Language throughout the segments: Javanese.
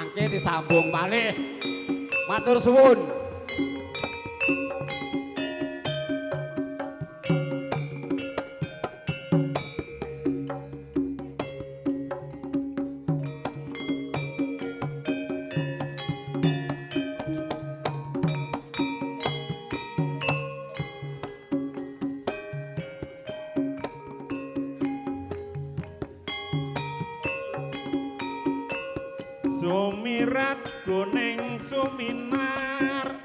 Mangke disambung malih. Matur suwun. Sumirat kuning suminar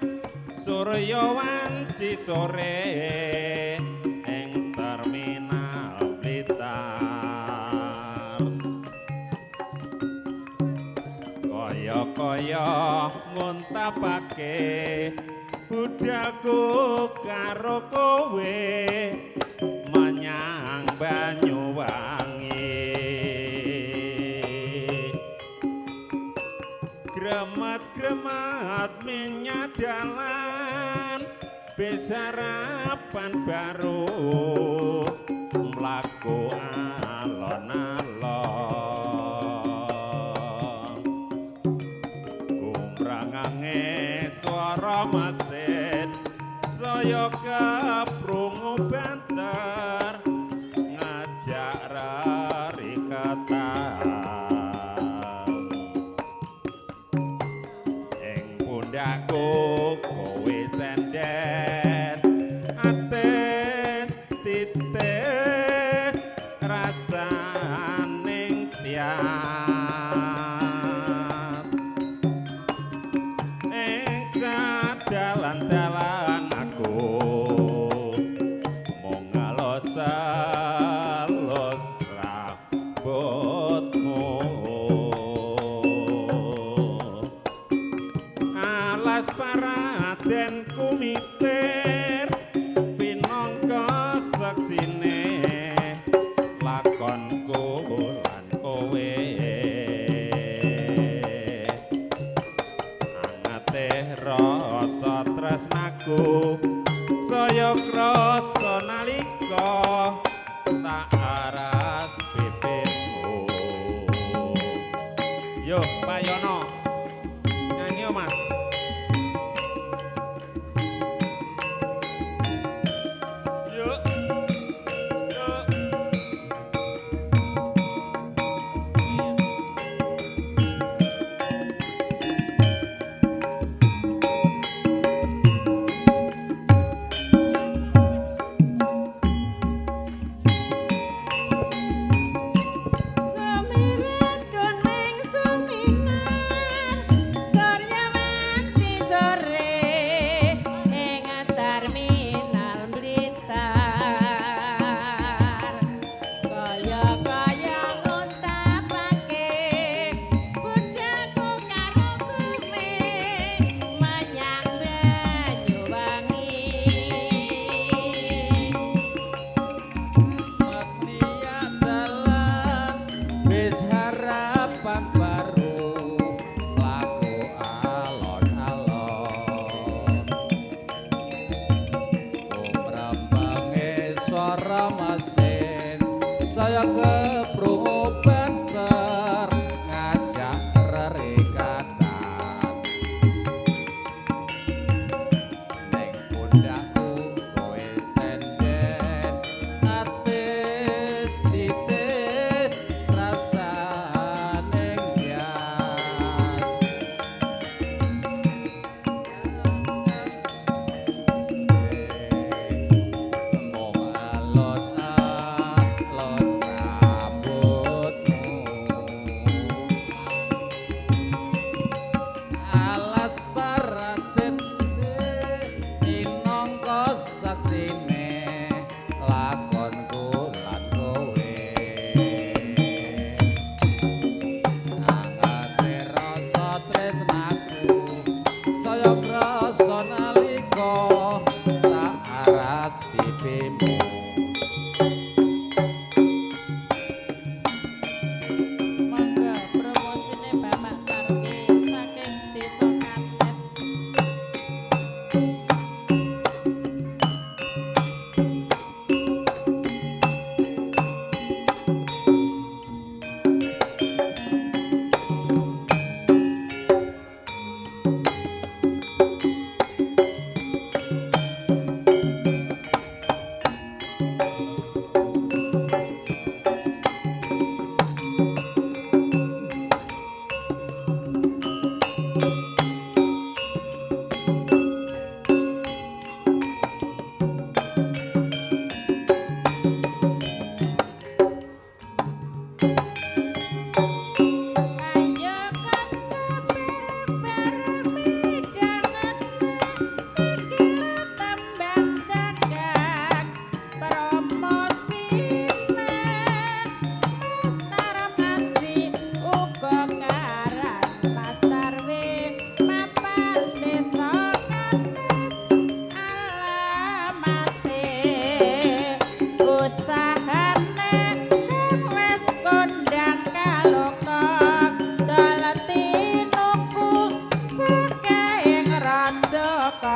surya wanci sore ing terminal Blitar. Kaya-kaya nguntapake budalku karo kowe menyang Banyuwangi. Gremet-gremet minyadalan besarapan baru mlaku alon-alon. Gumrangange swara mesin saya keprungu banter ngajak reriketan. Pundakku kowe senden atis titis rasaning tias. Ing sadalan-dalan aku mung ngelus-elus rambutmu. Alas paraden kumitir pinangka seksine lakonku lan kowe. Angete rasa tresnaku saya krasa nalika tak aras bibirmu. Yo Pak Yono nyanyi yo Mas. Yuk. Yuk. Sumirat kuning suminar surya wanci sore ing terminal Blitar. Kaya-kaya nguntapake budalku karo kowe menyang Banyuwangi. Niat dalan wis harapan baru mlaku alon-alon. Gumrembange swara mesin saya keprungu banter ngajak rerikatan. Ning pundakku kowe senden atis titis rasaning bias. Mung alus-alus rambutmu. Alas paraden minangka saksine lakonku lan kowe. Angete rasa tresnaku saya krasa nalika tak aras pipimu. Monggo promosine Bapak Tarmi saking Desa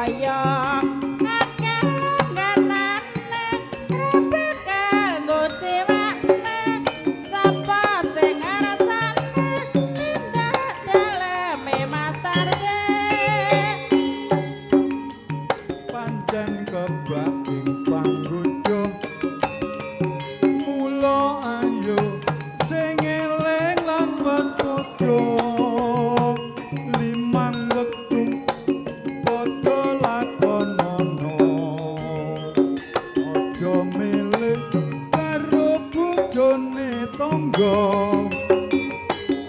kaya akeh longganane ra bakal ngocewakne sapa sing ngrasane tindak daleme Mas Tarde. Pancen kebak ing panggoda, mula ayo sing eling lan waspada. Limang wektu padha lakonono, aja milih karo bojone tangga.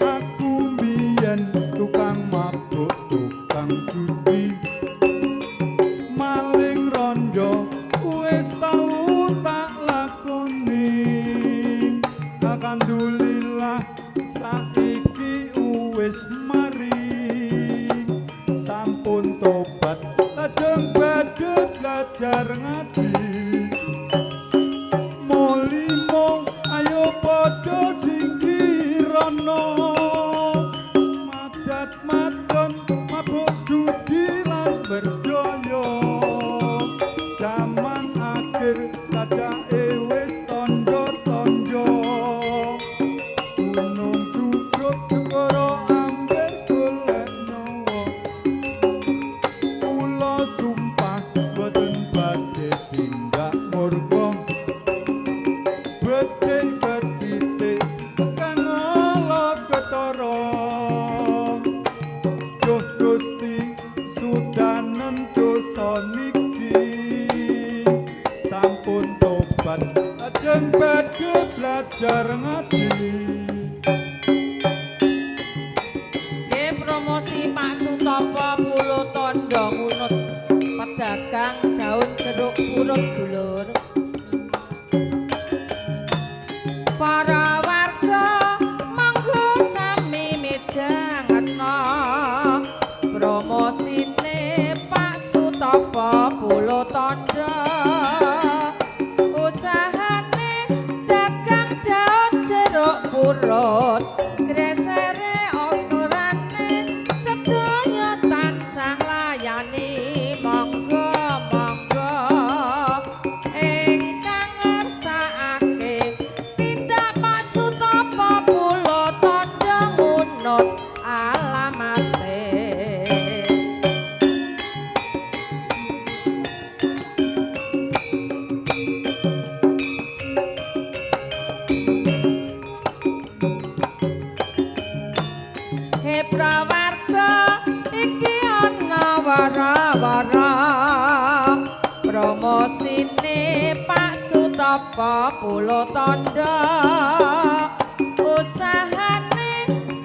Aku mbiyen tukang mabuk, tukang judi, maling rondo wis tau tak lakoni. Alhamdulillah saiki wis mari, sampun tobat lajeng badhe belajar ngaji. Molimo ayo padha singkirana, madat madon mabuk judi lan berjaya. Jaman akhir cacake wis tandha-tandha, gunung jugruk segara amber golek nyawa. Kula sumpah boten badhe tindak murka, becik ketitik kang ala ketara. Duh Gusti sudanen dosa niki, sampun tobat lajeng badhe belajar ngaji. Nggih promosi Pak Sutopo Pulo Tondo Ngunut, pedagang daun jeruk purut dulur. Para warga monggo sami midhangetna promosine Pak Sutopo Pulo Tondo. Usahane dagang daun jeruk purut, gresere otorane sedaya tansah layani. Monggo monggo ingkang ngersakake tindak Pak Sutopo Pulo Tondo Ngunut alamate. He prawarga iki ana wara-wara promosine Pak Sutopo Pulo Tondo. Usahane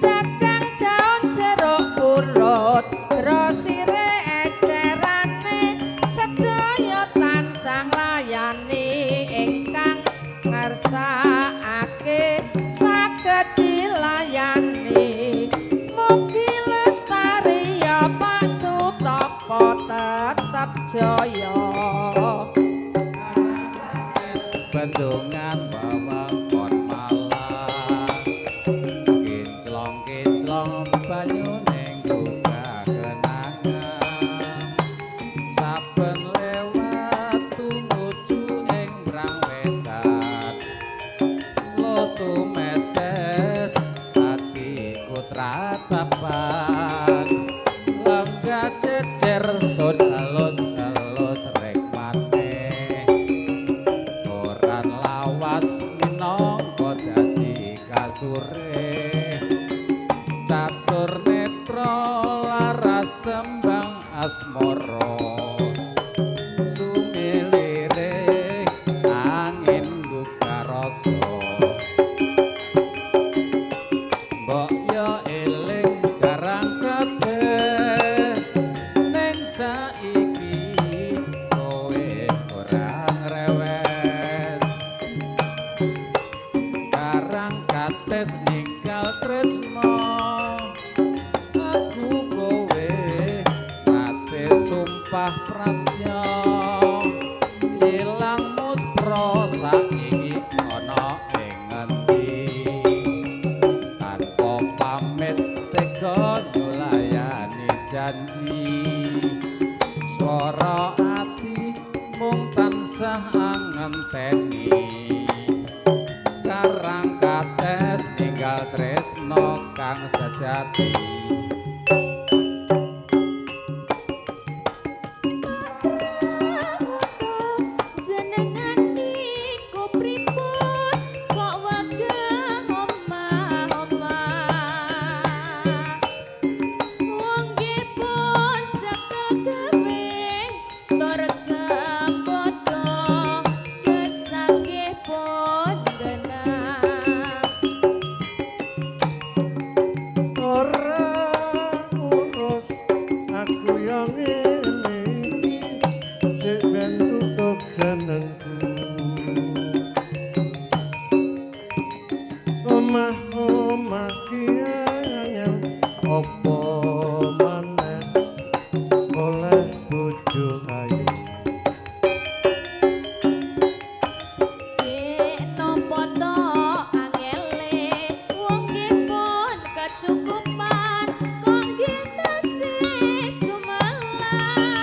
dagang daun jeruk purut, grosire ecerane sedaya tansah nglayani. Ingkang ngersakake saged dilayani. Mugi lestari ya Pak Sutopo tetep jaya. Bendungan wewengkon Malang, kinclong-kinclong banyune gugah kenangan. Saben lewat tumuju ing Brangwetan, lotu metes atiku tratapan. Lenggah cecer sun halus-halus rekmate, koran lawas minangka dadi kasure. Catur netra laras tembang asmara, sumilire angin gugah rasa. Mbok yo eling garang kabeh ning saiki kowe ora ngrewes. Karang kates ninggal tresno, aku kowe mate sumpah prastya. Ilang muspra saiki ana ing ngendi, tanpa pamit tega nyulayani janji. Swara ati mung tansah ngenteni karang kates ninggal tresno kang sejati. Jenengan niku pripun kok wegah omah-omah? Wong nggih pun cekel gawe tur sepadha gesang nggih pun genah. Ora urus aku yang ngene iki sik ben tutup jenengku. Omah-omah ki angel apa maneh oleh bojo ayu. Gek napa to angele wong nggih pun kecukupan kok nggih tasih sumelang.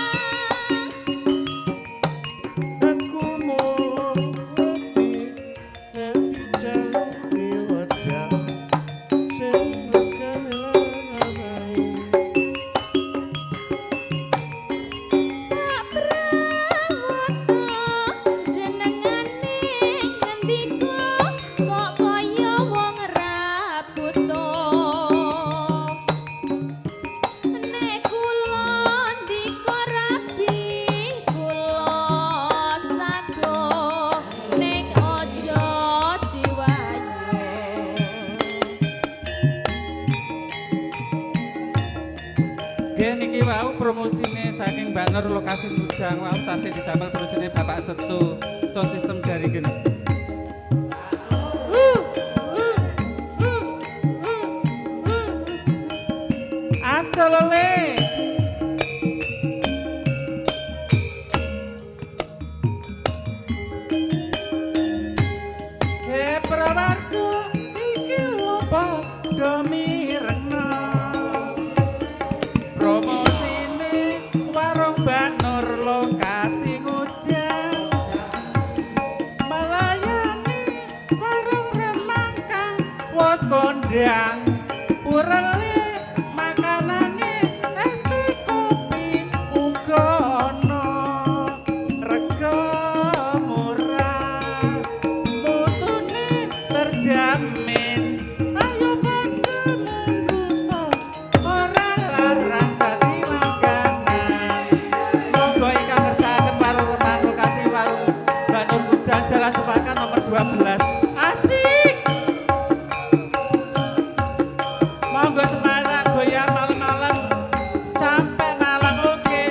Aku mung wedi nek dijaluki wajah sing regane larang. Pak Prawoto jenengane ngendika kok kaya wong ra butuh. Nek kula ndika rabi kula saguh ning aja diwayu. Nggih niki wau promosine saking Mbak Nur lokasi Nujang wau tasih didamel promosine Bapak Setu sound system dari Gen. Asolole. He prawarga iki lho padha mirengna. Promosine warung Mbak Nur lokasi Ngujang melayani warung Remang kang wos kondang urele makanane es teh kopi uga ana rega murah mutune terjamin. Ayo padha mundut ora larang dadi langganan. Monggo ingkang ngersakaken warung Remang lokasi warung Mbak Nur Ngujang Jalan Cempaka nomor 12. Asik. Monggo semangat goyang malam-malam sampai malam oke.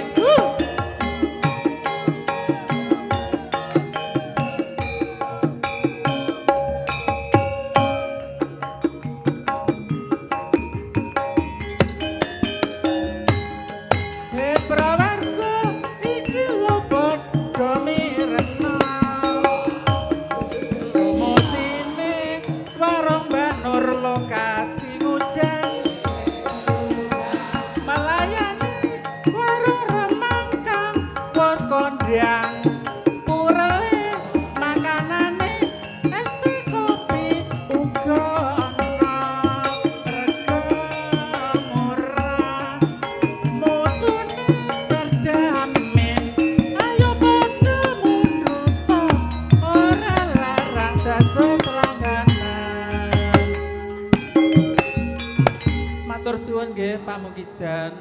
He prawarga iki lho padha mirengna. Promosine warung Mbak Nur lokasi Ngujang melayani warung Remang kang wos kondang purele makanane es teh kopi uga ana rega murah mutune terjamin. Ayo padha mundut ora larang dados langganan. Matur suwun nggih Pak Mukijan.